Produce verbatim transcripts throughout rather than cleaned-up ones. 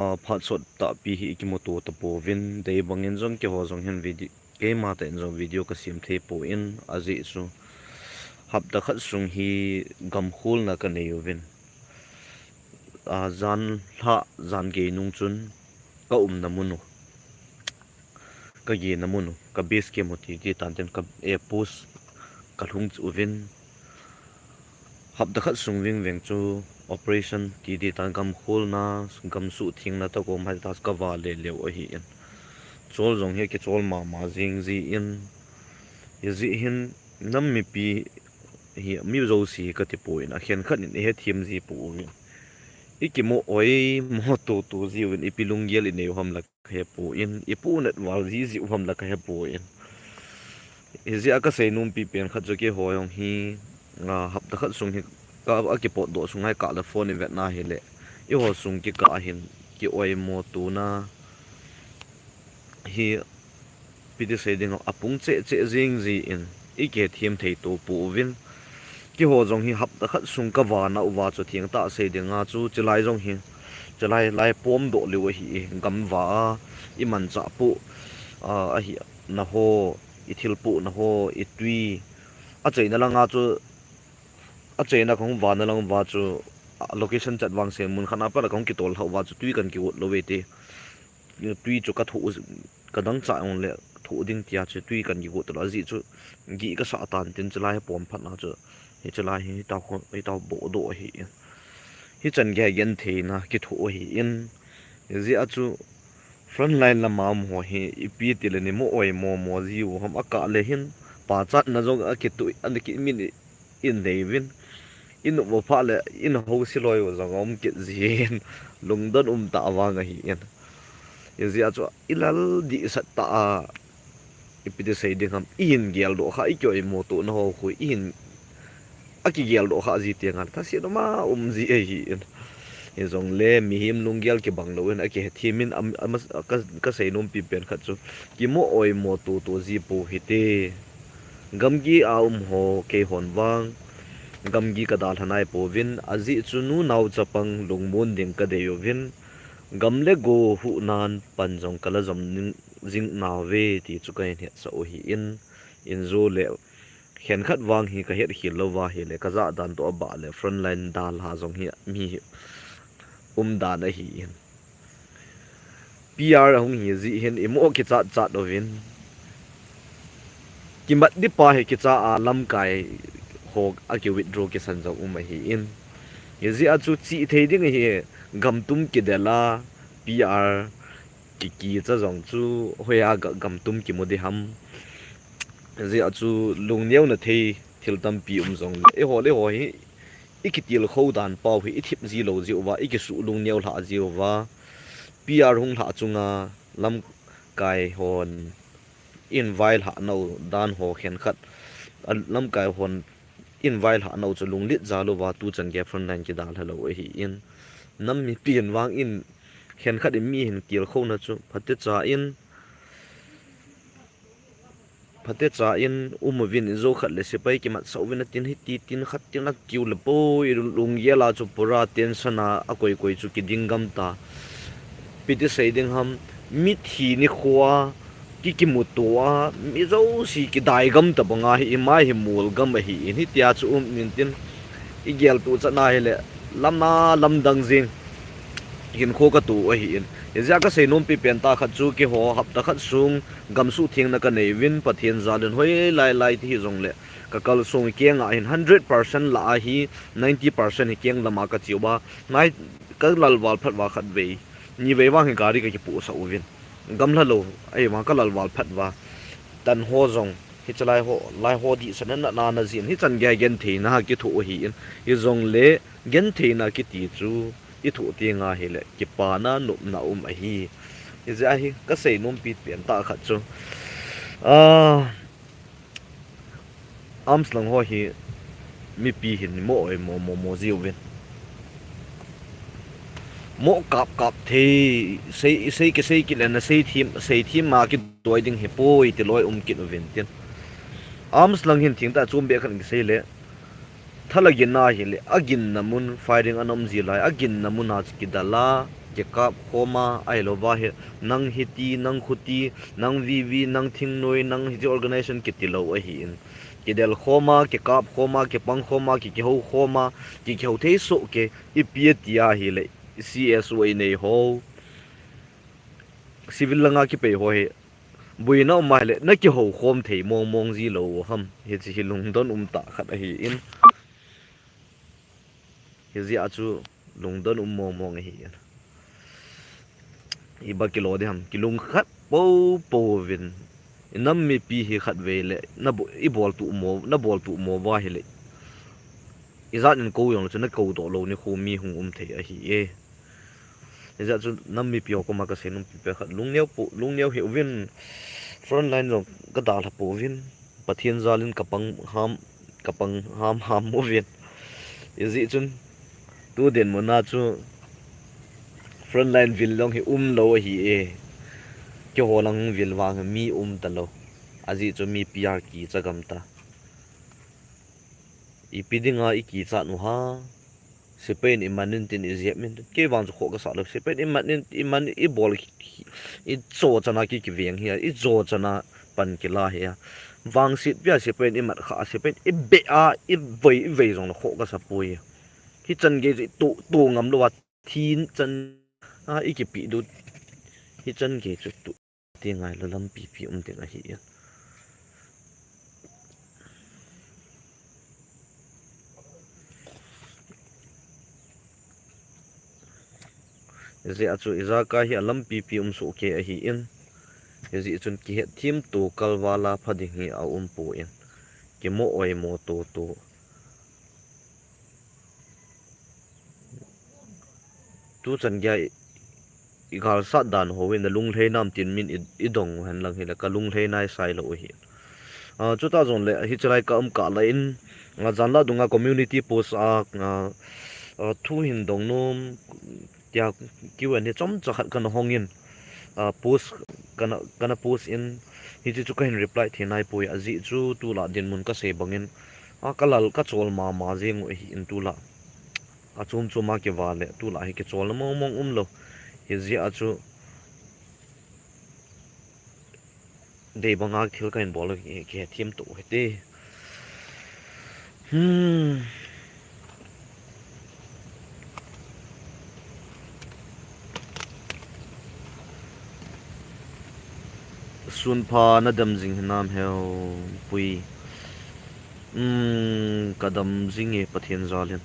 Phat sot tahpi hi i kimuto tapouvin, dei bangin jong keiho jong hin video, keima tah in jong video ka sem thei poi, ajeh chu hapta khat sung hi gam kholna ka nei uvin. Jan lha, jan gei nung chun ka umna mun u, ka gena mun u, ka base camp u ti ti tan tin ka, eh, post ka lhung uvin. Hapta khat sung vingveng chu operation ti ti tan gam kholna, gam suhthengna tah kom hai ta ka vale leu ahi in. Chol jong hi kichol mama jing ji in. Hijeh hin nam mipi hi mi jouse ka ti poi, akhenkhat in i hethem ji pouvin. I kimu oimo toto ji uvin, ipi lunggel i nei u ham la ka he poi, i punat val ji ji u ham la ka he poi. Hijeh a ka seinom pi pen khat chu keiho jong hi, ah, hapta khat sung hi ka, a kipotdoh sung a i kah le phone i vetna hile, eiho sung kikah a hin ki oimo tona hi ipi ti sei ding, apung cheh cheh jing ji in, i kihethem thei to pouvin. Keiho jong hi hapta khat sung ka vana uva chu thengtah sei dinga chu, chulai jong hi, chulai lai pomdoh leu ahi, i gam va a, i manchah pu, ah, ahina ho, i thil pohna ho, i tui, achaina langa chu, achaina kahung vana lang uva chu, ah, location chat vang sen mun khat a pat a kahung kitol lhah uva chu tui kan kigot lou ve ti. Tui chu ka thoh, ka dangchah jong le thoh ding tia chu tui kan kigot talou, ajeh chu gih ka sah tan tin, chulai hi pom phatna chu, hiche lai hi, hitah, hitah bohdoh ahi in. Hichan gei a gentheina kithoh ahi in. Hijeh a chu frontline lama um ho hi ipi ti le ni mu oimo mo ji u ham, akah le hin pachatna jong akitui, ana kimin i, in nei uvin. I nop u phat le in housi loi u jong aum kit ji in, lungdon um tah vang ahi in. Hijeh a chu i lal dihsah tah a, ipi ti sei ding ham, i hin geldoh kha, i kioimo tona ho khu i hin, akigeldoh kha ji teng a le thasetna ma um ji ahi in. Hijongle mihem lunggel kibang lou in, akihethem in, am, am, ka, ka seinom pi pen khat chu, kimu oimo toto ji pou hite. Gamgi a um ho keihon vang gamgi ka dalha nai pouvin, ajeh chu nunao chapang lungmon ding ka dei uvin, gam le go huhnan pan jong ka la jom ning, jing nauve ti chu ka hin hetsah u ahi in, in jo le khenkhat vang hi ka hetkhel louva ahile, ka jah dan toh abah le frontline dalha jong hi mi hi um dan ahi in. P R ahung hi jeh hin i mo kichat chat uvin. Kimat di pa hi kicha a lamkai ho a ki withdraw kisan jong um ahi in. Hijeh a chu chih thei ding ahi, gam tum kidel a, P R ki, kicha jong chu hoiya ga, gam tum kimu di ham. Hijeh a chu lungneona thei thil tampi um jongle, eiho le eiho hi i kitilkhou dan pau hi i thip ji lou jeh uva, i kisuh lungneo lhah jeh uva, P R hung lhah chunga lamkai hon invite lhah nau dan ho khenkhat, a, lamkai hon invite lhah nau chu lunglet jal uva tuchan gei frontline kidalha lou ahi in. Nam mipi in vang in khenkhat in mi hin tilkhouna chu phatecha in, phatecha in um uvin, ijo khat le sepai kimatsah uvin atin, hiti tin khat tin a kiu le poi, lunggel a chu pura tension a, akoi koi chu kiding gam ta. Ipi ti sei ding ham, mithi nikho a, ki kimuto a, mi jouse kidai gam tabang a hi, i mai hi mol gam ahi in, hitia chu um intin, i geltoh chan ahile, lamna lamdang jing hinkho ka to ahi in. Hijeh a ka seinom pi pen tah khat chu keiho hapta khat sung gam suhthengna ka nei uvin, Pathen jal in hoilai lai ti hijongle ka kalsong keng a hin hundred percent lah a hi ninety percent hi keng lam a ka che uva, nai, ka lalval phat uva khatvei nivei vang hi gari ka kipohsah uvin, gamla lou ahivang ka lalval phat uva, tan ho jong hiche lai ho, lai ho dihsah na, na, na jin, hichan gei a gentheina kithoh ahi in, hijongle gentheina kiti chu i thoh teng ahile kipana nopna um ahi. Hijeh a hi ka seinom pi pen tah khat chu, ah, arms lang ho hi mipi hin mo oimo mo mo ji uvin. Mo kap kap thei, sei, sei kisei kit le na seithem, seithem ma kidoi ding hipoi ti loi um kit uvin tin. Arms lang hin thengtah chom beh khat kisei le, thala ginna ahile, aginna mun, firing ana um ji lai, aginna mun a chu kidal a, kikap khoma, ahilouva hi, nang hiti, nang khuti, nang V V, nang thingnoi, nang hiti organization kiti lou ahin. Kidel khoma, kikap khoma, kipang khoma, ki, kihou khoma, ki, kihou thei soh kei, ipi ati ahile, C S O inei ho. Civil langa kipei ho hi, boina um ahile, na kihou khom thei mong mong ji lou ham. Hiche hi lungdon um tah khat ahin. Hijeh a chu lungdon um mong mong ahi. Iba kilo ding ham, kilungkhat pou pou vin. Inam mipi hi khatvei le, na bo-, i bol tuh mo, na bol tuh mo va hile. Ijat in kou jong le chu na kou doh lou nikho mi hung um thei ahi e. Hijeh a chu nam mipi ho koma kasei nom pipi khat lungneo pou, lungneo hih uvin, front line jong kadalha pouvin. Pathen jalin kapang ham, kapang ham ham uvin. Hijeh chun, tu dinmun a chu front line vil jong hi umlou ahi e. Keiho lang vil vang mi um talou. Ajeh chu mi P R kicha gam ta. Ipi dinga ikichat u ham. Sepai in iman in tin ijep min tin. Kei vang chu khoh kasah lou. Sepai in iman in, iman in ibol hi, ijo chana ki, kiveng hi a, ijo chana pan kila hi a. Vangset pia sepai in imat kha, sepai in ibeh a, ivei, ivei jong le khoh kasa poi. Hichan gei chu itu, tu ngam lou a, thin chan a ikipi du. Hichan gei chu tu. Ti ngai lou lampi pi um ding ahi e. Hijeh a chu ijakai hi alampi pi um soh kei ahin. Hijeh chun kihetthem to kalval a pha ding hi aum poi. Kimo oimo to to. Tuchan gei a i, igalsat dan hou in nalunglhai nam tin min i, idong u hen lang hile kalunglhai nai sai lou u hi. Ah, chuta jongle hiche lai ka um kah lai in, ah, janlhah dunga community post a, ah, ah, thu hin dong nom tia Q and A chomcha khat kana hong in, ah, post kana, kana post in, hiche chu kahin reply thei nai poi ajeh chu tulai dinmun kasei bang in, ah, kalal kachol mama jeng u ahin tulai. Achom chom a kiva le, tulai hi kicholna mong mong umlou. Hijeh a chu, dei banga thil kahin bol u hi, kihetthem to u hite. Hmm. Sunpha nadam jing hinam heo pui. Hmm, kadam jing e Pathen jalin.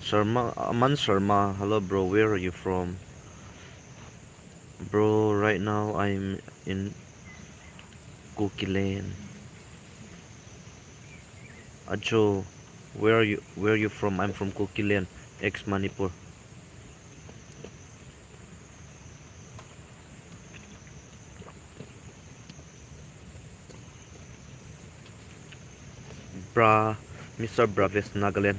Sharma, Aman Sharma, hello bro, where are you from? Bro, right now I'm in Kukiland. Ajo, where are you, where are you from? I'm from Kukiland, ex Manipur. Bra, Mister Braves, Nagaland.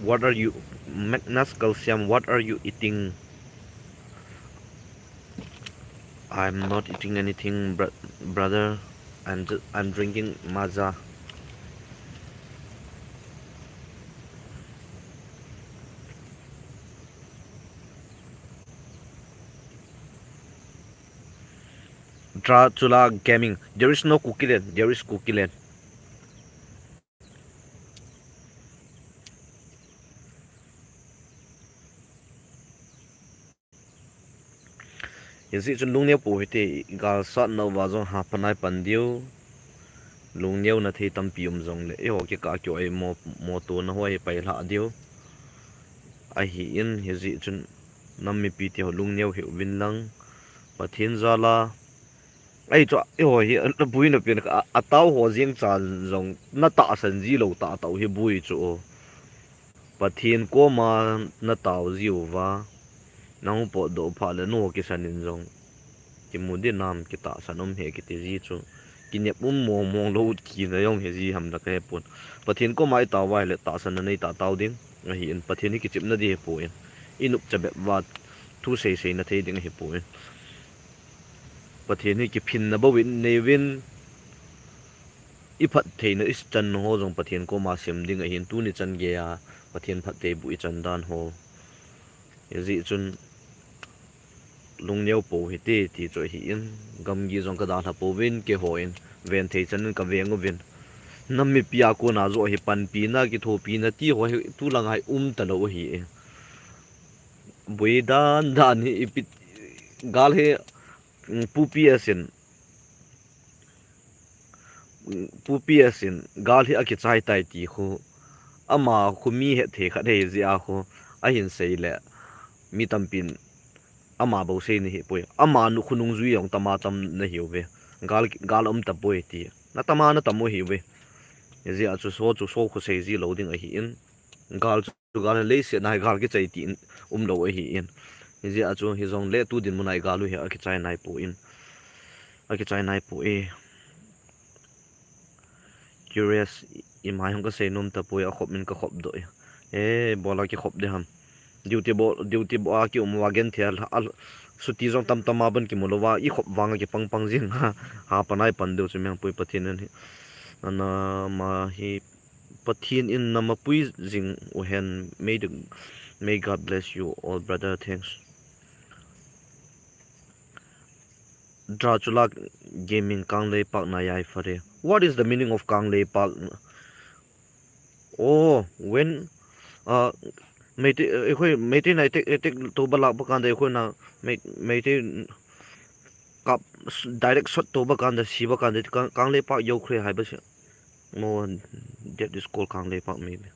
What are you, Magnus Calcium, what are you eating? I'm not eating anything, br- brother. I'm, ju- I'm drinking matcha. Dracula Gaming. There is no Kukiland. There is Kukiland. Hijeh chun lungneo pou hite, galsat nauva jong hapha nai pan diu. Lungneo na thei tampi um jongle, eiho kikah kio ei mo, moto na ho hi pailha diu. Ahin, hijeh chun nam mipi te ho lungneo hih uvin lang. Pathen jal a. Ahi chu, eiho hi, a, a bui na pen ka, a, atao ho jeng chan jong, na tahsan ji lou tah tah u hi bui chu. Pathen koma na tao jiuva, nahung potdoh phat le nangho kisan in jong, kimu ding nam kitahsan um he kiti ji chu, kinep um mong mong lou kina jong hi ji ham na kahe pon. Pathen koma i tao uva ahile tahsan na nei tah tao ding, ahin Pathen hi kichepna ding hi pon, i nopcha bep uva thu sei sei na thei ding ahi pon. Pathen hi kiphinna bou in nei uvin, I phattheina i chan ho jong Pathen koma sem ding ahin, tuni chan geiya Pathen phattheiboh i chan dan ho. Hijeh chun lungneo pou hite ti chu ahin, gamgi jong ka dalha pouvin, keiho in ven thei chan in ka veng uvin. Nam mipi a kona joh hi panpina, kithopina ti ho hi tulanga hi um talou ahi. Boi dan dan hi ipi, gal hi, mm, Pu P S in Pu P S in gal hi akichai tai ti khu, ama khu mi hetthei khat ahi jeh a khu ahin sei le, mi tampin ama bou sei nahi poi. Ama nu khonung jui jong tama tam nahiuve. Gal, gal um tapoi ti. Na tama na tam u ahiuve. Hijeh a chu so chu so khu sei ji lou ding ahin. Gal chu gal, leiset a hi gal kichai ti in um lou ahin. Hijeh a chu hijongle tu dinmun a i gal u hi akichai nai poi. Akichai nai poi. Curious, i mai hung ka sei nom tapoi, akhop in ka khop doh e. Eh, bola kikhop ding ham. Duty bol, duty bol a kium uva genthei a, a, chuti jong tamtam a ban kimu louva, i khop vang a kipang pang jing ha, ha panai pan deu chu meng pui Pathen in hi. Ana ma hi Pathen in na mapui jing u hen. May the, may God bless you all, brother. Thanks. Dracula Gaming Kangleipak na yaifale. What is the meaning of Kangleipak? Oh, when, uh, Meitei, eh, ꯑꯩꯈꯣꯏ ꯃꯩꯇꯩꯅ attack, attack ꯇꯧꯕ ꯂꯥꯛꯄ ꯀꯥꯟꯗ ꯑꯩꯈꯣꯏꯅ ꯃꯩ-, ꯃꯩꯇꯩ ꯀꯥꯞ-, direct shot ꯇꯧꯕ ꯀꯥꯟꯗ ꯁꯤꯕ ꯀꯥꯟꯗꯗꯤ ꯀꯪ-, ꯀꯪꯂꯩꯄꯥꯛ ꯌꯧꯈ꯭ꯔꯦ ꯍꯥꯏꯕꯁꯦ꯫ Oh, that is called Kangleipak maybe.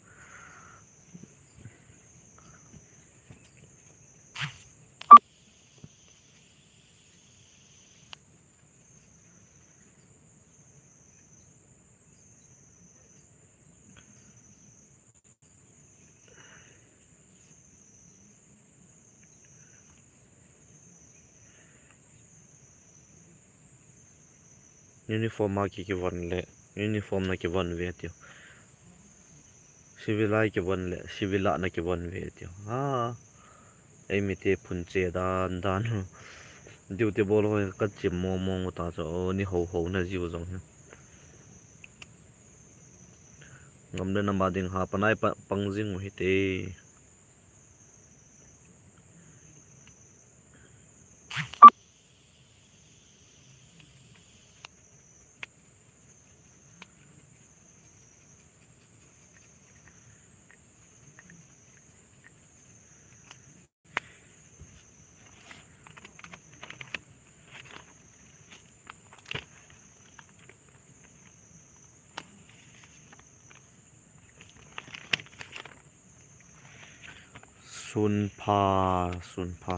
Uniform a ki, kivon le, uniform na kivon ve tiu. Civil a kivon le, civil a na kivon ve tiu. Ha. Ei mite phun che dan dan. Duty bol ho ka chim mong mong ta chu, o, ni ho ho na jiu jong hi. Ngam le na ma ding ha panai pa, pang jing u hite. Sun pha, sun pha.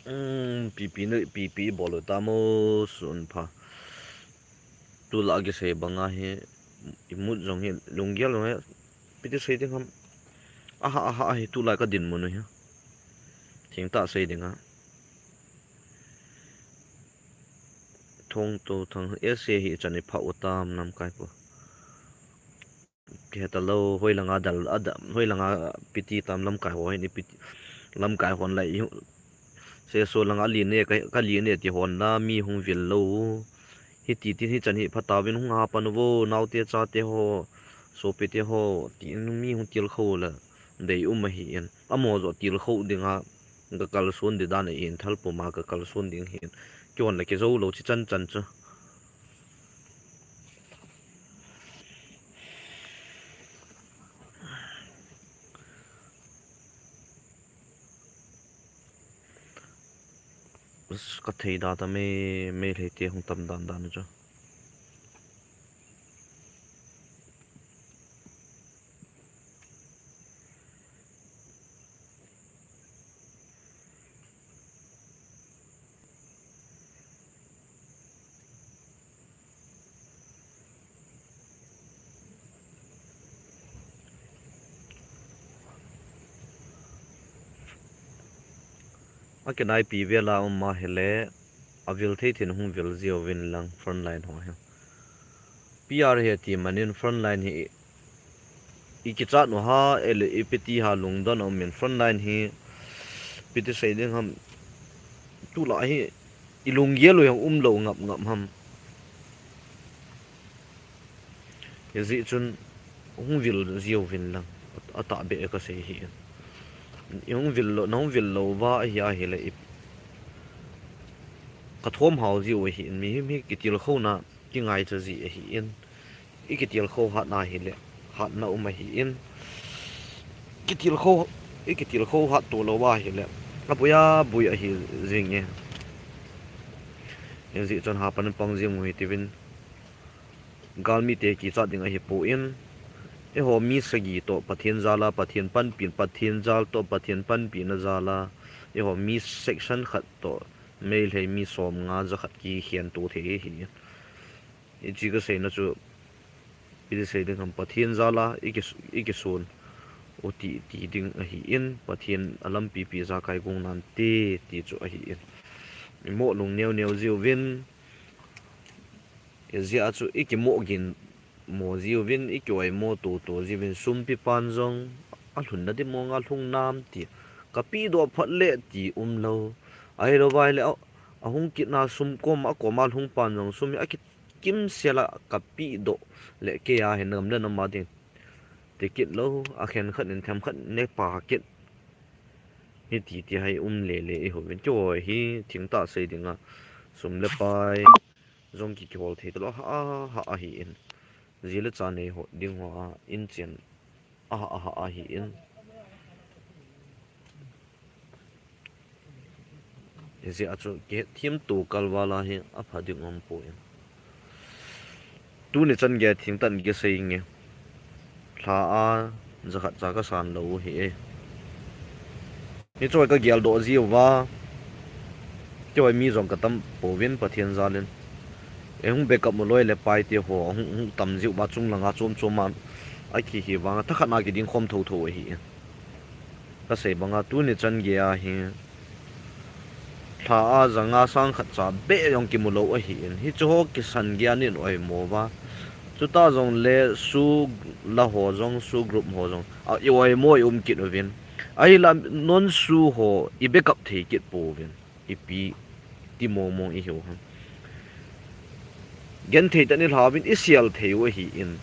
Um, pipi na, pipi bol u tamo, sun pha. Tulai kisei banga hi, i mut jong hi, lunggel jong hi, piti sei ding ham. Aha, aha, ahi, tulai ka dinmun u hi. Thengtah sei ding a. Thong to thang, ese hi chan i pha u tam lamkai po. Kihe talou, hoilanga dal, ada, hoilanga piti tam lamkai ho hin i piti, lamkai hon lai i, seso langa li ne, ka, ka li ne ti hon la mi hung vil lou. Hiti tin hichan hi pha tauvin hung ha pan uvo, naote chate ho, sopite ho, tin mi hung tilkhou le, dei um ahi in. Amaho joh tilkhou dinga, ka kalson di dan ahi in, thal puma ka kalson ding ahi in. Kihon le kijou lou chi chan chan chu. Ka thei da ta me, Meitei te hung tam dan dan chu. Akinaipi vela um ahile, avil thei thin hung vil jiuvin lang frontline ho hi. P R hi ati manin frontline hi ikichat u ham, ahile ipi ti ham lungdon a um in frontline hi ipi ti sei ding ham, tulai hi ilunggel u jong umlou ngap ngap ham. Hijeh chun hung vil jiuvin lang, atahbeh kasei ahi. Ihung vil lou, nahung vil lou uva ahi ahile i, kathom hao jiu ahi in, mihem hi kitilkhouna kingaicha ji ahi in, ikitilkhou hat na hile hatna um ahi in, kitilkhou, ikitilkhou hat to lou uva ahile aboi aboi ahi jing e. Hijeh chun hapan pang jing u hitiuvin, galmite kichat ding ahipoi in, eiho mi sagi toh Pathen jal a, Pathen panpi, Pathen jal toh Pathen panpina jal a, eiho mi section khat toh Meitei mi somnga jakhat kikhen to thei ahi. Hiche kaseina chu ipi ti sei ding ham, Pathen jal a iki, ikison u ti, ti ding ahi in, Pathen a lampi pi jakai gong nante ti chu ahi in. Imoh lung neo neo jiuvin, hijeh a chu ikimoh ginmo jiuvin, ikioimo toto jiuvin, sumpi pan jong alhunna ding mong a lhung nam ti, kapehdoh phat le ti umlou. Ahilou va ahile a, ahung kitna sum kom, akom a lhung pan jong sum hi akikimsel a kapehdoh le kei a hin gam le nam a ding ti kit lou, akhen khat in themkhat in neipha kit. Hiti ti hi um lele ihiuvin, keiho hi thengtah sei dinga sum le pai jong ki, kihol thei talou, aha, aha ahi in. Ji le cha nei ho ding ho a inchen, aha, aha ahi in. Hijeh a chu kihethem to kalval a hi apha ding umpoi. Tuni chan geiya thengtah in kisei inge. Lha a jakhat cha kasan lou u ahi e. Hichu kageldoh jiuva, keiho mi jong katam pouvin Pathen jal in. Eihung backup u loi le pai te ho hung, hung tam jiuva, chung langa chom chom a akihi vanga thakhat na kiding khom thotho ahi. Kasei banga tuni chan geiya hi lha a janga sang khat cha beh jong kimu lou ahi in, hichu ho kisan geiya nin oimo uva. Chuta jongle SoO la ho jong, SoO group ho jong a, i oimo i um kit uvin. Ahinla non SoO ho i backup thei kit pouvin. Ipi ti mong mong ihiu ham. Genthei tah in ilhauvin isel thei u ahi in.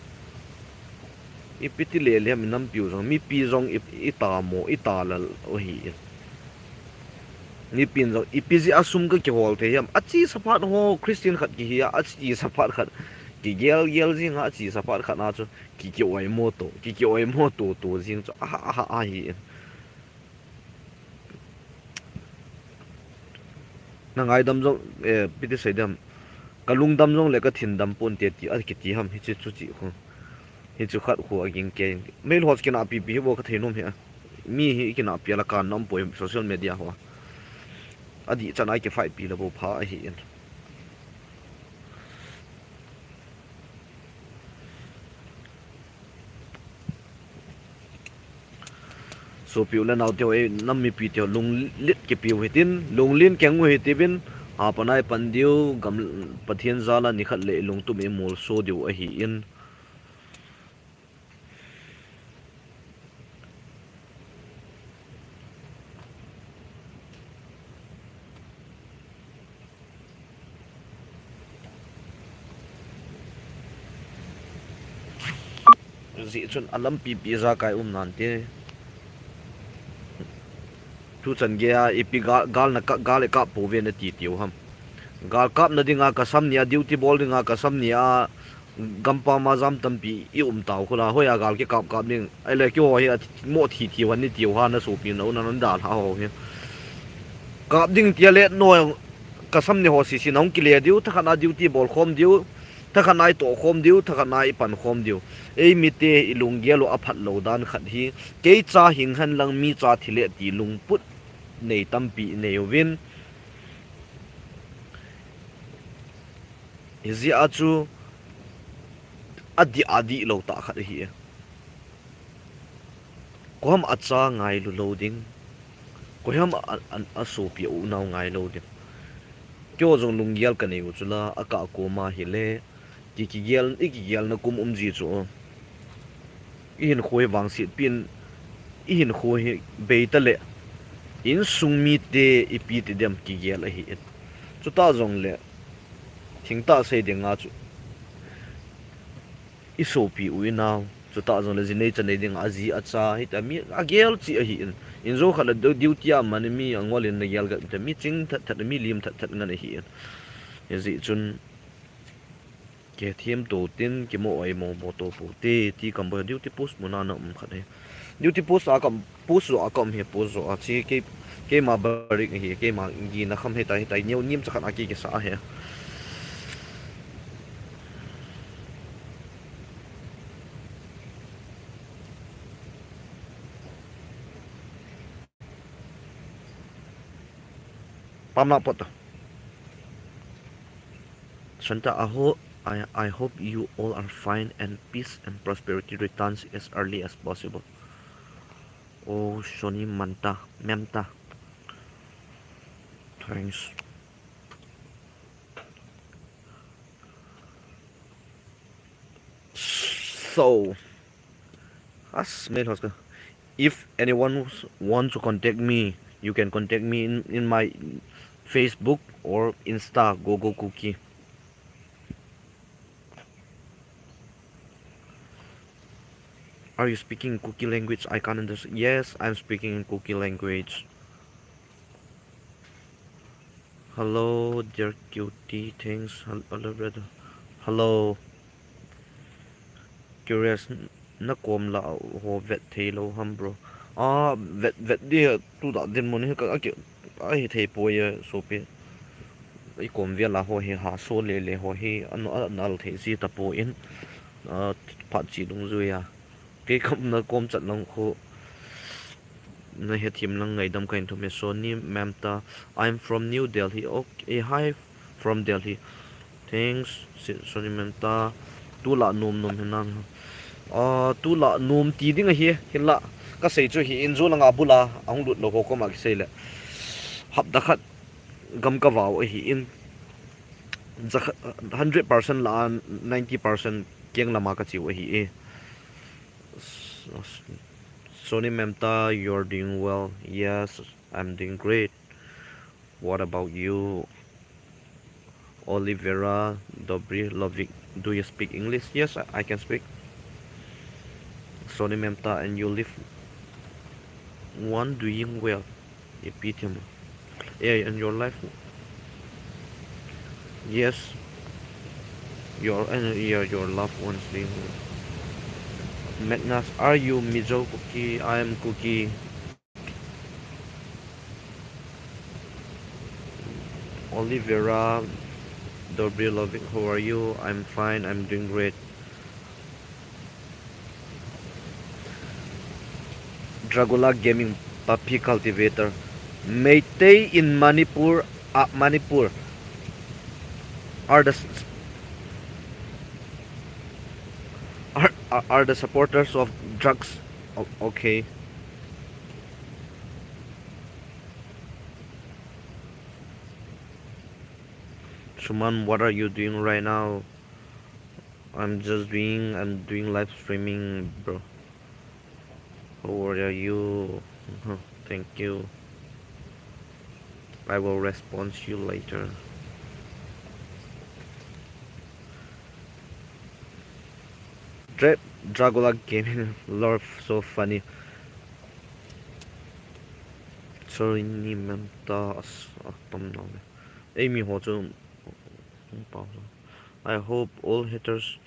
Ipi ti lele ham, i nampiu jong, mipi jong i, itamo, italal u ahi in. Mipin jong ipi jeh a sum kakihol thei ham. Achesa phat ho, Christian khat kihi a, achesa phat khat kigel gel jinga, achesa phat khat na chu ki, kioimo to, ki, kioimo to to jing chu aha, aha ahi in. Na ngaidam jong, eh, ipi ti sei ding ham. Ka lungdam jongle ka thindam ponte ti, akiti ham, hiche chu chu khu. Hichu khat khu aging kei. Meilhou kinahpi pi hi bou ka thei nom hi a. Mi hi kinahpi a la kanna um poi social media ho a. Adih chan a kifight pi le bou pha ahi in. Sopi u le nao teho, ei nam mipi teho, lunglet kipiu hitin, lunglen keng u hitiuvin, hapan a ipan diu, gam Pathen jal a nikhat le ilungtup imolso diu ahi in. Jeh chun alampi pi jakai um nante. Tuchan geiya ipi gal, gal na ka, gal ikap pouve nati tiu ham. Gal kapna dinga kasam nia, duty bol dinga kasam nia, gampam a jam tampi i um tau khu la, hoiya gal kikap kap ding. Ahile keiho hi athi, mo thi thi van ni tiu ha, na sopi na u na nan dalha ho hi. Kap ding tia le no, kasam ni ho sese na hung kile diu, thakhat na duty bol khom diu, thakhat na itoh khom diu, thakhat na ipan khom diu. Eimite ilunggel u aphat lou dan khat hi, kei cha hing hen lang mi cha thi le ti lungput nei tampi nei uvin. Hijeh a chu adih, adih lou tah khat ahi e. Koi ham acha ngailu lou ding, Koiham a, a, a sopi a unau ngai lou ding. Keiho jong lunggel ka nei u chu la, a ka koma hile, ki, kigel, i kigelna kum um ji chu. I hinkho hi vangset pi in, i hinkho hi bei ta le, insung mite ipi ti dem kigel ahi in. Chuta jong le, thingtah sei dinga chu. I sopi u i nau. Chuta jong le ji nei cha nei ding a ji a cha, hita mi a gel chi ahi in. In jo khat le du-, duty a man mi a ngol in na gel gat mi ching that that mi lim that that ngan ahi in. Hijeh chun ke thiam to tin, ke mo oi mo mo to po te, ti kam bo duty post muna na um khat he. Duty post a kam post jo a kam he post jo a chi ke, keima barik he, keima gina kham he ta he ta, niu nim cha khat a ke ke sa he. Pamla pot. Santa, I hope, I, I hope you all are fine and peace and prosperity returns as early as possible. Oh, Sony Manta, Memta. Thanks. So, as main host, if anyone wants to contact me, you can contact me in, in my Facebook or Insta, Gogo Kuki. Are you speaking Kuki language? I can't understand. Yes, I'm speaking in Kuki language. Hello, dear cutie. Thanks. Hel-, hello, brother. Hello. Curious, na kom la ho vet thei lou ham, bro? Ah, vet, vet di tu da din mun hi ka, a ki, a hi thei poi e, sopi. I kom vel a ho hi ha so le le ho hi, an, an al thei si ta poi in. Ah, phat chi dungjui a. Kei kam na kom chat lang khu. Na he thim lang ngaidam ka in thum e. Sony Memta. I'm from New Delhi. Okay, hi from Delhi. Thanks, Si-, Sony Memta. Tula nom nom hinam. Ah, tula nom ti ding ahi, hila. Ka sei chu hi in jo langa bula, ahung lut lou ho koma kisei le. Hapta khat gam ka vau ahi in. Jakha-, hundred percent la, ninety percent keng lama ka chiu ahi e. S-, s-, Sony Memta, you're doing well. Yes, I'm doing great. What about you? Olivera, Dobri, Lovik. Do you speak English? Yes, I, I can speak. Sony Memta, and you live one doing well. Epitome. Yeah, and your life. Yes. Your, and your, your loved ones doing well. Magnus, are you Mizo Kuki? I am Kuki. Olivera, Dobri Lovik, how are you? I'm fine, I'm doing great. Dragula Gaming, Papi Cultivator. Meitei in Manipur, uh, Manipur are the s-, are, are, are the supporters of drugs. O-, okay. Suman, what are you doing right now? I'm just doing, I'm doing live streaming, bro. How are you? Thank you. I will respond you later. Dra-, Dragula Gaming, love, so funny. Sorry, ni mem ta as, a tam na le. Ei mi ho chu, hung pau chu. I hope all haters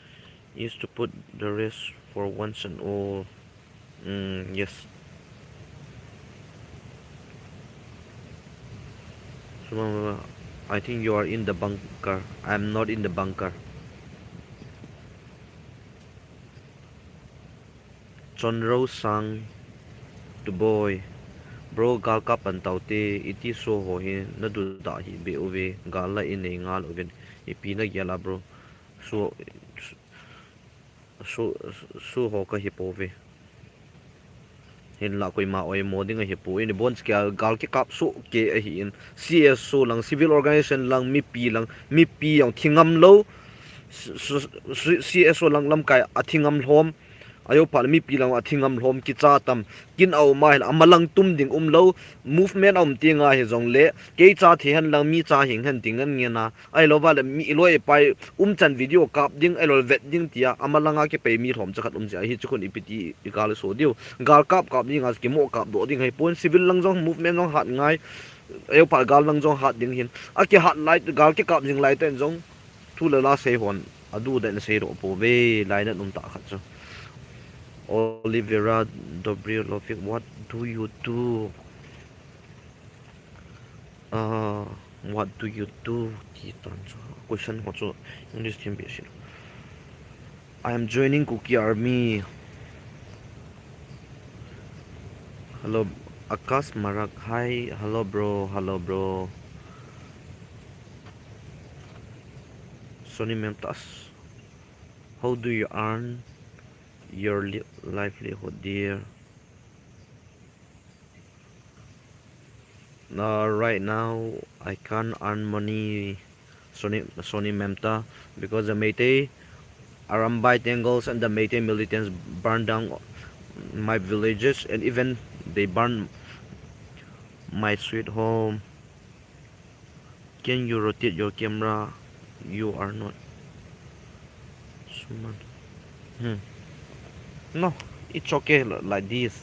is to put the rest for once and all. Mm, yes. So, I think you are in the bunker. I'm not in the bunker. Chonro Sang, to boy. Bro, gal ka pan tau te, iti so ho hi, na du da hi be uve, gal la i nei ngal uvin, ipi na gel a, bro. So, so, so ho ka hi po ve. hinlah koima oimo ding ahipoi. Ibonchauva gal kikap soh kei ahin, C S O lang, civil organization lang, mipi lang, mipi jong thi ngam lou, s-, s-, s-, C S O lang lamkai a thi ngam lhom, ajou phat mipi lang a thi ngam lhom kicha tam, kin a um ahile amalang tum ding um lou, movement a um teng ahi jongle, kei cha thi hen lang mi cha hing hen ding an ngen a, ahilou vale mi iloi ipai umchan video kap ding, ahilou vet ding tia, amalang a kipei mi lhom chakhat um jia, hichu khun ipi ti i gal so diu, gal kap kap ding a kimo kap doh ding ahipon, civil lang jong movement jong hat ngai, ajou phat gal lang jong hat ding hin, akihat lai, gal kikap jing lai ten jong, thu le la sei hon, adu den sei doh pouve, lainat um tah khat chu. Oliveira Dobrilovic, what do you do? Uh, what do you do? Ti tan chu. Question ho chu English thim behseh. I am joining Kuki Army. Hello, Akash Marak. Hi, hello bro, hello bro. Sony Mentas. How do you earn your li-, livelihood, dear? Uh, right now, I can't earn money, Sony, Sony Memta, because the Meitei Arambai Tengals and the Meitei militants burned down my villages, and even they burned my sweet home. Can you rotate your camera? You are not. Suman. Hmm. No, it's okay li-, like this.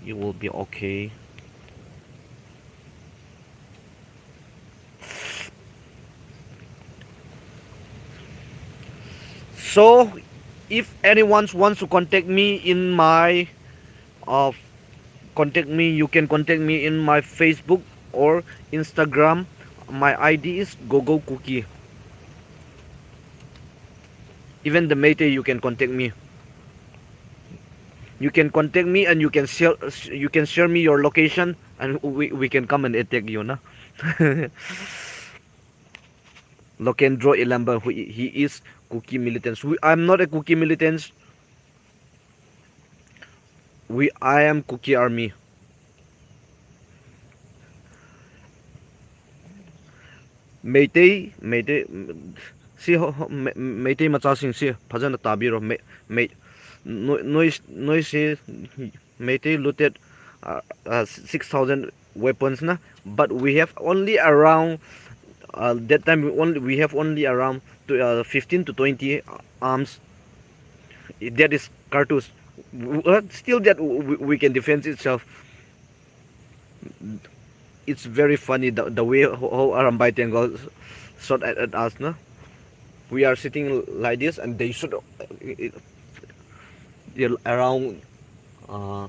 You will be okay. So, if anyone wants to contact me in my, uh, contact me, you can contact me in my Facebook or Instagram. My I D is Gogo Kuki. Even the Meitei, you can contact me. You can contact me and you can share, you can share me your location and we, we can come and attack you, na? Lokendro Ilamba, who i-, he is Kuki militants. We, I'm not a Kuki militant. We, I am Kuki Army. Meitei, Meitei, si ho, ho, Me-, Meitei macha sing si, phajana tabiro, Mei-, Mei-, noi, noi, noi si, Meitei looted, uh, uh, six thousand weapons na, but we have only around, uh, that time we only, we have only around to, uh, fifteen to twenty arms. That is cartouche. W-, uh, still that w-, we, we can defend itself. It's very funny the, the way how, how Arambai Tenggol shot at, at us, no? We are sitting like this and they shoot, uh, it, it, around, uh,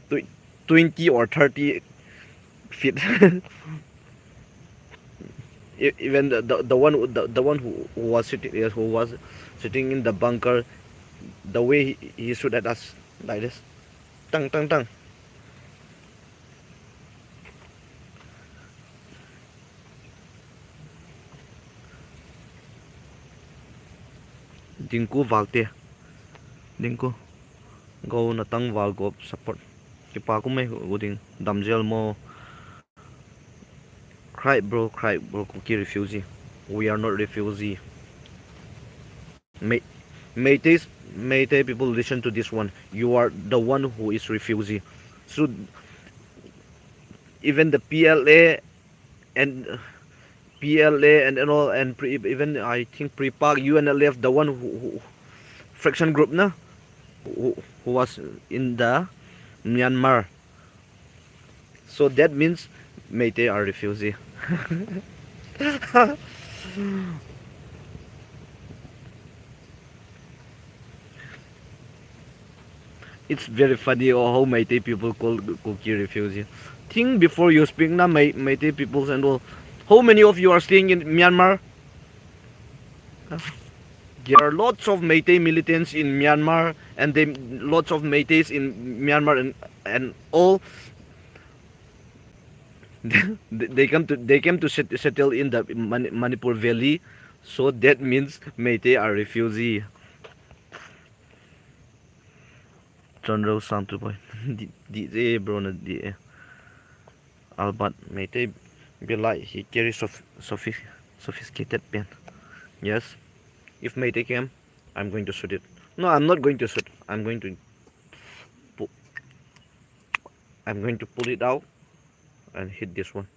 tw-, twenty or thirty feet. E-, even the, the, the one, the, the one who, who was sitting, yes, who was sitting in the bunker, the way he, he shoot at us like this, tang, tang, tang. Dingku Valte. Dingku. Go na tangval gop support. Kipa ku mai hu ding. Damjel mo. Cry, bro, cry, bro, Kuki refugee. We are not refugee. Mei-, Meiteis, Meitei people, listen to this one. You are the one who is refugee. So, even the P L A and, uh, P L A and, and all, and pre-, even I think Prepak, U N L F, the one who, who, faction group, na, who, who was in the Myanmar. So that means Meitei are refugee. It's very funny how Meitei people call Kuki refugee. Think before you speak, na, Mei-, Meitei peoples and all. How many of you are staying in Myanmar? There are lots of Meitei militants in Myanmar, and they, lots of Meiteis in Myanmar, and, and all. They, they come to, they came to set-, settle in the Mani-, Manipur Valley, so that means Meitei are refugee. Chonro Sangtuboi. Di, di, eh, bro, na di, eh. Albert, Meitei, be like, he carry soph-, sophi-, sophisticated pen. Yes. If Meitei came, I'm going to shoot it. No, I'm not going to shoot. I'm going to pu-, I'm going to pull it out and hit this one.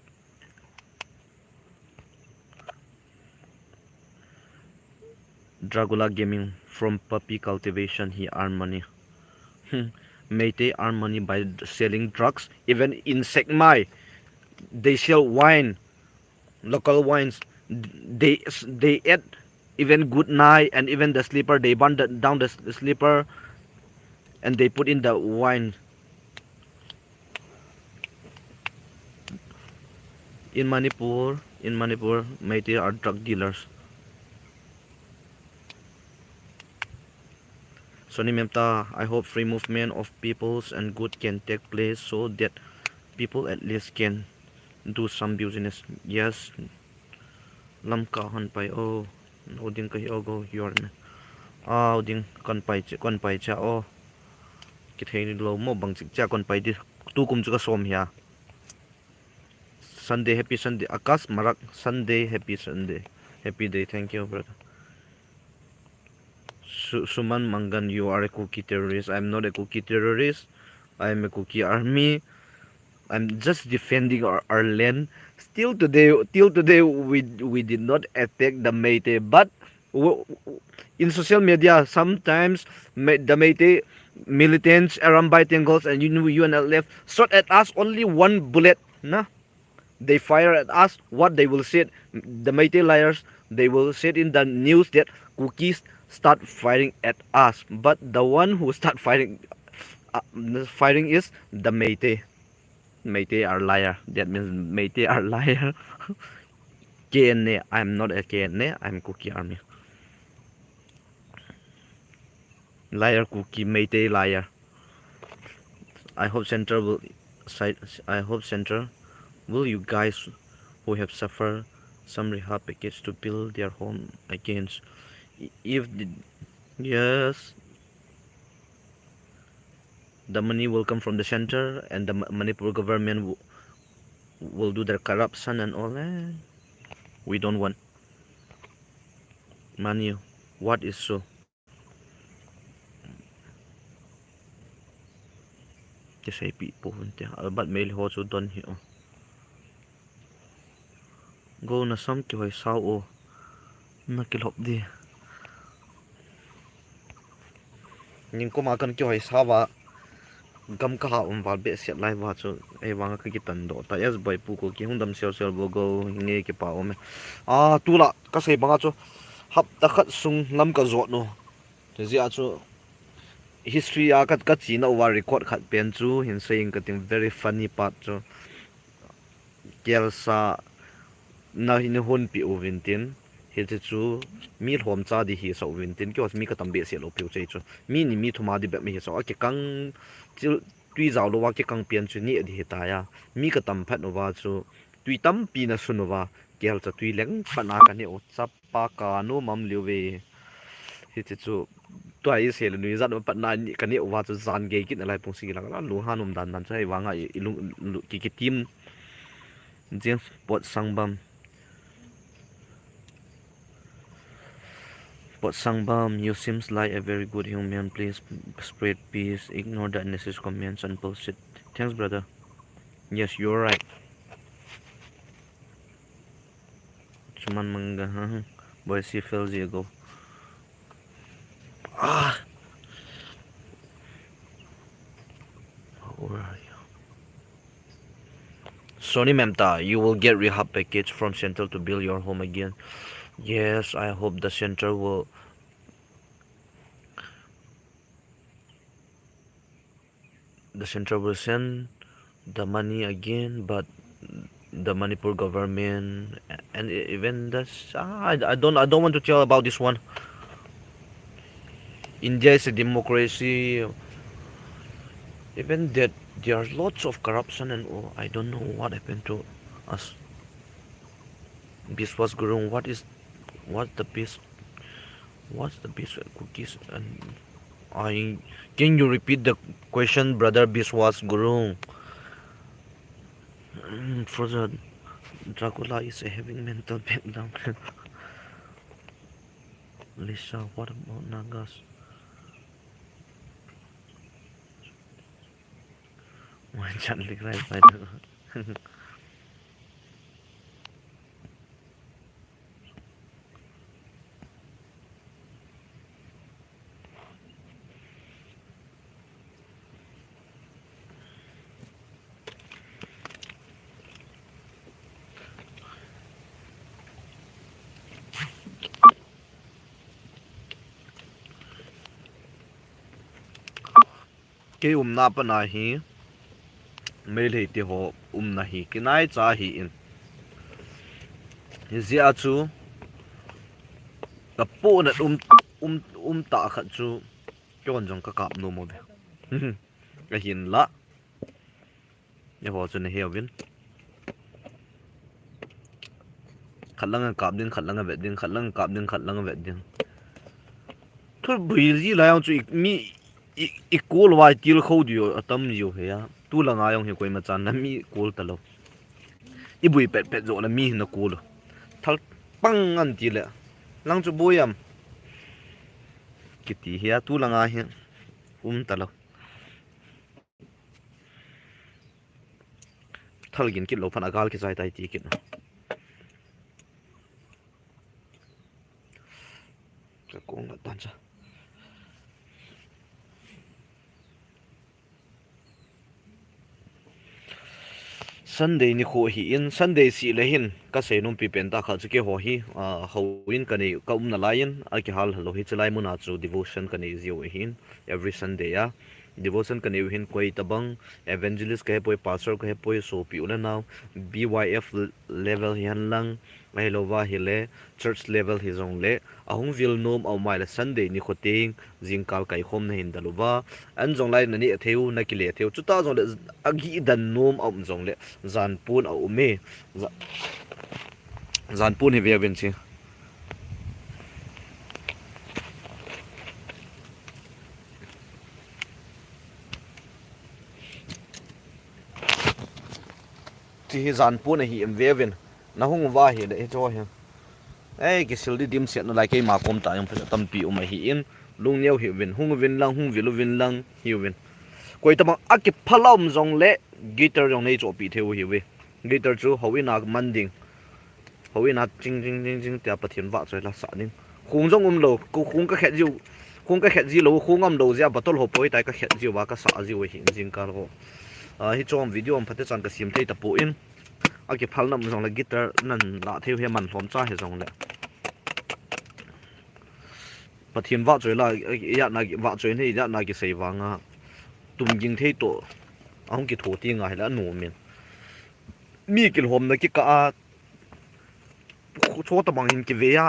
Dragula Gaming, from puppy cultivation, he earn money. Hmm. Meitei earn money by d-, selling drugs. Even in Sekmai, they sell wine, local wines. D-, They, they add even good night and even the slipper. They burn the, down the s-, slipper and they put in the wine. In Manipur, in Manipur, Meitei are drug dealers. Sony Memta, I hope free movement of peoples and good can take place so that people at least can do some business. Yes. Lamka hon pai o. Oding kahi o go your me. Ah, oding kon pai che, kon pai che o. Kithei ni lo mo bang chik cha kon pai di. Tu kum chu ka som hia. Sunday, happy Sunday. Akash Marak, Sunday, happy Sunday. Happy day. Thank you, brother. Su-, Suman Mangan, you are a Kuki terrorist. I'm not a Kuki terrorist. I'm a Kuki army. I'm just defending our, our land. Still today, till today, we, we did not attack the Meitei. But w-, w-, in social media, sometimes Me-, the Meitei militants, Arambai Tenggol and U N L F shot at us only one bullet. Na? They fire at us. What they will say, the Meitei liars, they will say in the news that Kukis start firing at us. But the one who start firing, uh, firing is the Meitei. Meitei are liar. That means Meitei are liar. K N A, I'm not a K N A, I'm Kuki Army. Liar, Kuki, Meitei liar. I hope Central will side. I hope Central will you guys who have suffered some rehab package to build their home against. I-, if the, yes, the money will come from the center and the Ma-, Manipur government w-, will do their corruption and all. Eh, we don't want money. What is so? Kiseipi po hunte. Albert Mel ho chu don hi o. Go na sam kihoi sao o. Na kilhop di. Ningkuma kan kihoi sao va. Gam ka ha um val behseh lai va chu. Ei vanga ka kitan do ta. Yes, boy, pu ko ki hung dam sel sel bo go. Nge kipa um e. Ah, tula ka sei banga chu. Hapta khat sung lam ka jot nu. Hijeh a chu history a ka, ka china uva record khat pen chu hin sei ing ka ting very funny part chu. Kelsa na hin honpi uvin tin. Hiche chu mi lhom cha di hi sa uvin tin. Kei mi ka tam behseh lou piu chei chu. Mi ni mi thum a di bep mi hi sa. A kikang chil tui jao louva kikang pian chu ni a di hi ta ya. Mi ka tam phat uva chu tui tampi na sun uva. Kelcha tui leng phat na ka ne u chap. Pa ka nu mam liu ve. Hiche chu tua i sel nui jat ma pat na ni ka ne uva chu jan gei kit na lai pung sing lang la lunghan um dan dan chu hei vanga i, i lung lu-, ki, ki tim. James Pot Sangbam. Pot Sangbam, you seems like a very good human. Please spread peace. Ignore the unnecessary comments and bullshit. Thanks, brother. Yes, you're right. Chuman manga, huh? Boy, she fell ago. Ah! Where are you? Sony Memta, you will get rehab package from center to build your home again. Yes, I hope the center will the central will send the money again, but the Manipur government and e-, even the s-, ah, I, I don't I don't want to tell about this one. India is a democracy. Even that there are lots of corruption and all. I don't know what happened to us. Biswas Gurung, what is, what's the best, what's the best cookies and I, can you repeat the question, brother Biswas Guru? Mm, for the Dracula is having mental breakdown. Lisa, what about Nagas? One chan lik rai pai. Kei umna pana hi Meitei te ho umna hi kinai cha hi in. Hijeh a chu ka pona um, um, um ta khat chu kei hon jong ka kap nom uve. Ahinla. Eiho chu na heuvin. Khat lang a kap ding, khat lang a vet ding, khat lang a kap ding, khat lang a vet ding. Thu bui ji lai jong chu i, mi i, i kol vai til kho diu atam jiu he a. Tu lang a jong hi koima chan na mi kol talou. I bui pet pet jo la mi hin na kol. Thal pang an ti le. Lang chu bui am. Kiti hi a tu lang a hi. Um talou. Thal gin kit lou phat a gal kichai tai ti kit. Ka kong la tan cha. Sunday nikho hi in, Sunday seh le hin ka seinom pi pen tah khat chu keiho hi, ah, houin ka nei, ka umna lai in, a kihal lou hi chulai mun a chu devotion ka nei jiu ahin, every Sunday a. Devotion ka nei u hin koi tabang, evangelist ka hepoi, pastor ka hepoi, sopi u le nao, B Y F level hi hen lang, ahilouva hile, church level hi jongle, ahung vil nom a um a le Sunday nikho teng, jingkal kaikhom na hin dal uva, an jong lai na neh thei u, na kile thei u, chuta jongle, agih dan nom a um jongle, jan pon a um e, ja-, jan pon hi ve uvin chi. Chi hi jan pon ahi em ve uvin. Na hung uva hile, hicho hi. Ei, kisil di dimset nalai keima kom tah jong phaset tampi um ahi in. Lungneo hih uvin, hung uvin lang, hung vil uvin lang, hih uvin. Koi tabang a kiphal a um jongle, guitar jong nei chohpeh thei u hih uve. Guitar chu houin a man ding. Houin a ching, ching, ching, ching, tia Pathen vahchoi la sah ding. Khong jong um lou, ko khong ka khet jiu, khong ka khet ji lou, khong um lou jeh a bottle ho poi tai ka khet jiu va ka sah jiu ahi in jingkal ho. Ah, hichom video um phat e chan ka sem thei tapon. A kiphalna um jongle guitar nan la thei u hi man lhom cha hi jongle. Pathen vahchoi la, ijat na vahchoi nei, ijat na kisei vang a. Tum ging thei toh. Ahung kitho ti ngai la nom in. Mi kilhomna kikah a, chu tabang hin kive a,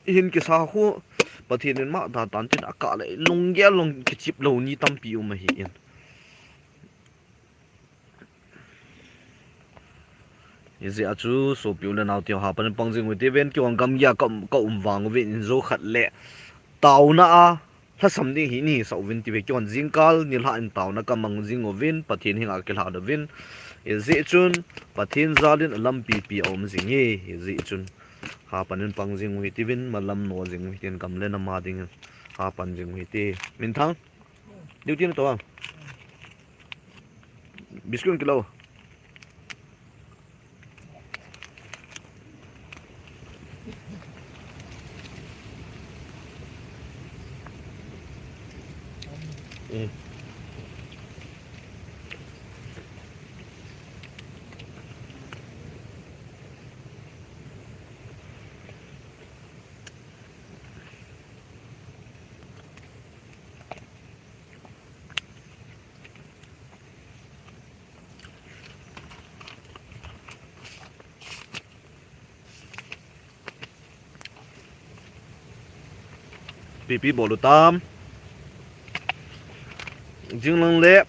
hin kisa khu, Pathen in mah da tan tin a kah le, lunggel long kichep lou ni tampi um ahi in. Hijeh a chu, sopi u le nao teu hapan in pang jing u hite ven, kei vang gamgi a ka um, ka um vang uvin in jo khat le, taona a, lhasam ding hi ni sa uvin ti ve kei vang jingkal nilhah in taona ka mang jing uvin, Pathen henga kilhan uvin. Hijeh chun, Pathen jal in a lampi pi a um jing e, hijeh chun. Hapan in pang jing u hite ven, malam no jing u hite, gam le nam a ding in. Hapan jing u hite. Minthang. Duty na to a. Biscuit kilo. Mm. Pipi bol u tam. Jinglang le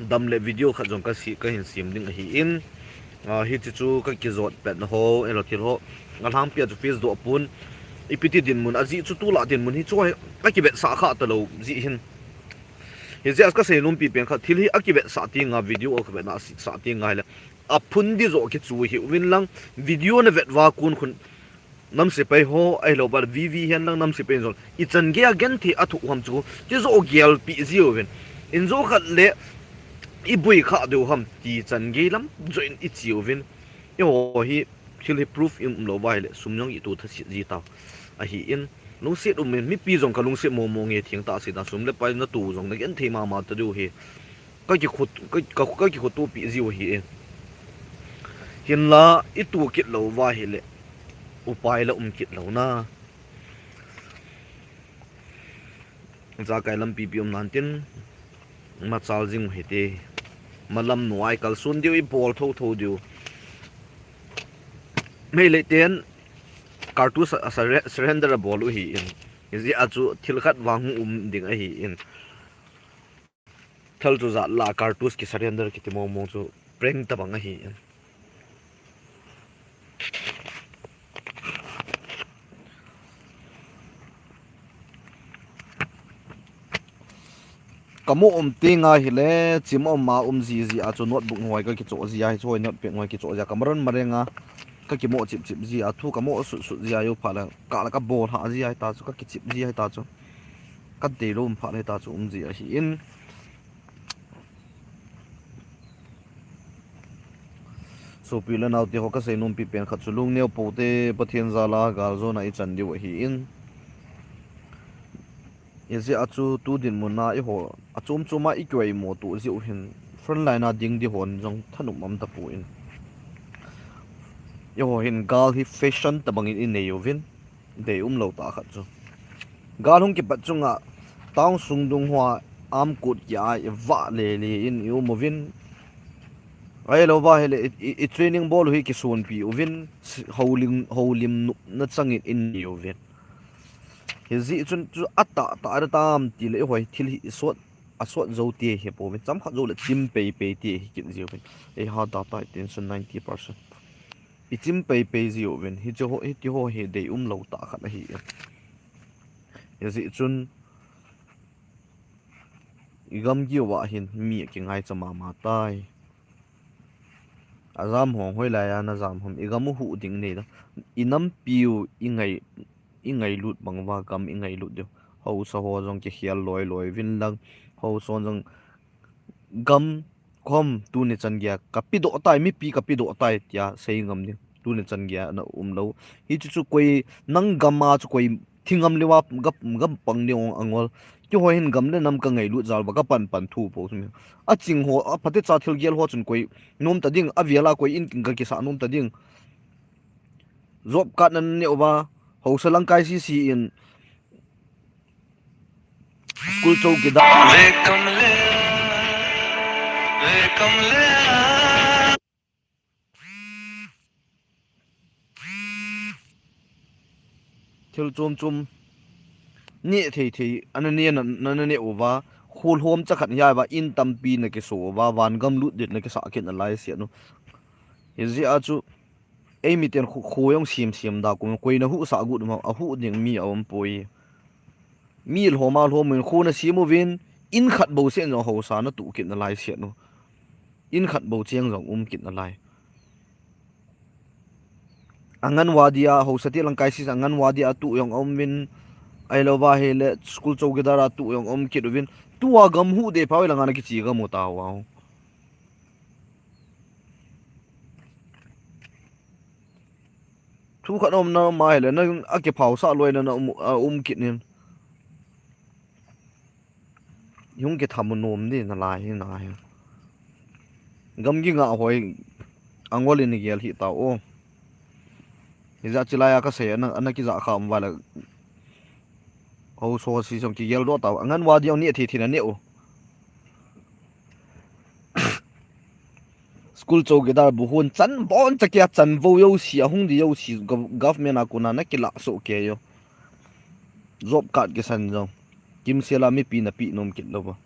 dam le video khat jong ka si, ka hin sem ding ahi in. Ah, hiche chu ka kijot pet na ho, elo thil ho. Alhangpi a chu face doh pon. Ipi ti dinmun, ajeh chu tulai dinmun hi chu hi akivetsah kha talou jeh hin. Hijeh a kasei nompi pen khat, thil hi akivetsah teng a, video a kavetsah teng a hile, aphun ding joh kichu hiuvin lang, video navet uva kon khun nam sepai ho, ahilouva V V hen lang nam sepai jong ichan gei a genthei athoh ham chu, chujoh gelpeh jiuvin. Injo khat le iboi kha diu ham ti chan gei lam joh in iche uvin. Eiho hi thil hi proof i um lou uva ahile, sum jong itoh thaset ji tau ahin, lungset um in, mipi jong kalungset mong mong e, thengtah seh dan, sum le pai natoh jong nagenthei mama ta diu hi. Kakikho, ka, ka, kakikhotopi jiu ahi e. Hinla itoh kit lou uva ahile, upai la um kit lou na. Jakai lampi pi um nan tin, machal jing u hite. Malam nu a ikalson diu, ibol thotho diu. Meitei ten cartridge a surre-, surrender abol u ahin. Hijeh a chu thil khat vang hung um ding ahin. Thal chu jat la cartridge ki surrender kiti mong mong chu prank tabang ahin. Kamo um teng a hile, chim um a um ji ji a chu notebook hoi kakichoh ji a, hiche hoi notebook hoi kichoh ji a, kamaron mareng a kakimo chip chip ji a, thu kamo sut sut ji a, jou phat le kah le kabol ha ji a, hita chu kakichip ji a, hita chu kadeilou um phat le hita chu um ji ahin. Sopi le naote ho, kasei nompi pen khat chu lungneo pou te, Pathen jal a galjona ichan diu ahin. Hijeh a chu tu dinmun a eiho achom chom a ikoi mo tu jeh u hin, frontline a ding ding hon jong thanop um tapon. Eiho hin gal hi fashion tabang in inei uvin, deium lou tah khat chu. Gal hung kipat chunga town sung dung hoa arm coat kia ivah le le in ium uvin. Ahilouva ahile i, i, i training bol u hi kisonpi uvin, si-, houlim, houlim nopna chang in inei uvin. Hijeh chun chu atahtah a tam tile eiho thil hi isot, asot jou ti hi pouvin, chomkhat joule chim pei pei ti hi kit jiuvin. Eiha data attention ninety percent. Ichim pei pei jiuvin, hiche ho, hiti ho hi deium lou tah khat ahi e. Hijeh chun igamgi uva hin mi akingaicha mama tai. Ajam hong hoilai a najam ham, igam u huh ding nei da. Inampiu ingai, ingailut bang uva gam ingailut diu. Haosa ho jong kikhel loi loi uvin lang, haosa ho jong gam khom tuni chan geiya kapedoh tai, mipi kapedoh tai tia sei ngam ding. Tuni chan geiya ana um lou. Hichu chu koi nang gam a chu koi thingam leuva gam, gam pang ding ong angol. Keiho hin gam le nam kangailut jal uva kapan pan thu pou chu mi. Aching ho, aphatecha thil gel ho chun koi nom ta ding, avel a koi in kin kakisah nom ta ding. Job card naneh uva, haosa langkai sese in, school chowkidar. Thil chom chom neh thei thei ana neh, na, na, naneh uva, kholhom cha khat hiya uva in tampi nakiso uva, van gam lut ding nakisah kit nalai seh nu. Hijeh a chu eimiten kho, kho jong sem sem da kum, koi nahuhsah got ma, ahuh ding mi aumpoi. Mi lhom a lhom in kho nasem uvin, in khat bou seh jong haosa natoh kit nalai seh nu. In khat bou cheng jong um kit nalai. Anganwadi a, haosa te langkai sese Anganwadi a toh jong aum uvin, ahilouva ahile school chowkidar a toh jong aum kit uvin. Tua gam huh deh pha, hoilanga nakiche gam u tauva. Thu khat na umna ma ahile, na akiphaosah loi na, na um, aum kit in. Hung kitham u nom ding nalai hi na hi. Gamgi ngah hoi angol in igel hih tau o. Hijeh chulai a kasei, ana, ana kijah kha um uva le. Haosa sese jong kigeldoh tau. Anganwadi jong neh thei thei naneh u. School chowkidar bu hon chan boncha kia chanvou jouse, ahung ding jouse, gov-, government a kona nakilah soh kei u. Job card kisan jong kimsel a mipi napeh nom kit louva.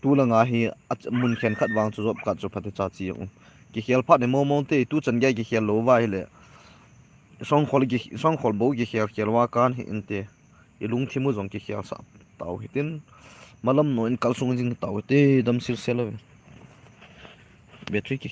Tulanga hi mun khenkhat vang chu job card chu phatecha che jong um. Kikhel phat hi mong mong te, tuchan geiya kikhel lou uva ahile. Songkhol ki, songkhol bou kikhel khel uva kan hi inte. Ilungthim u jong kikhel sah tau hitin. Malam no in kalsung jing tau hite, damsel sel uve. Battery ki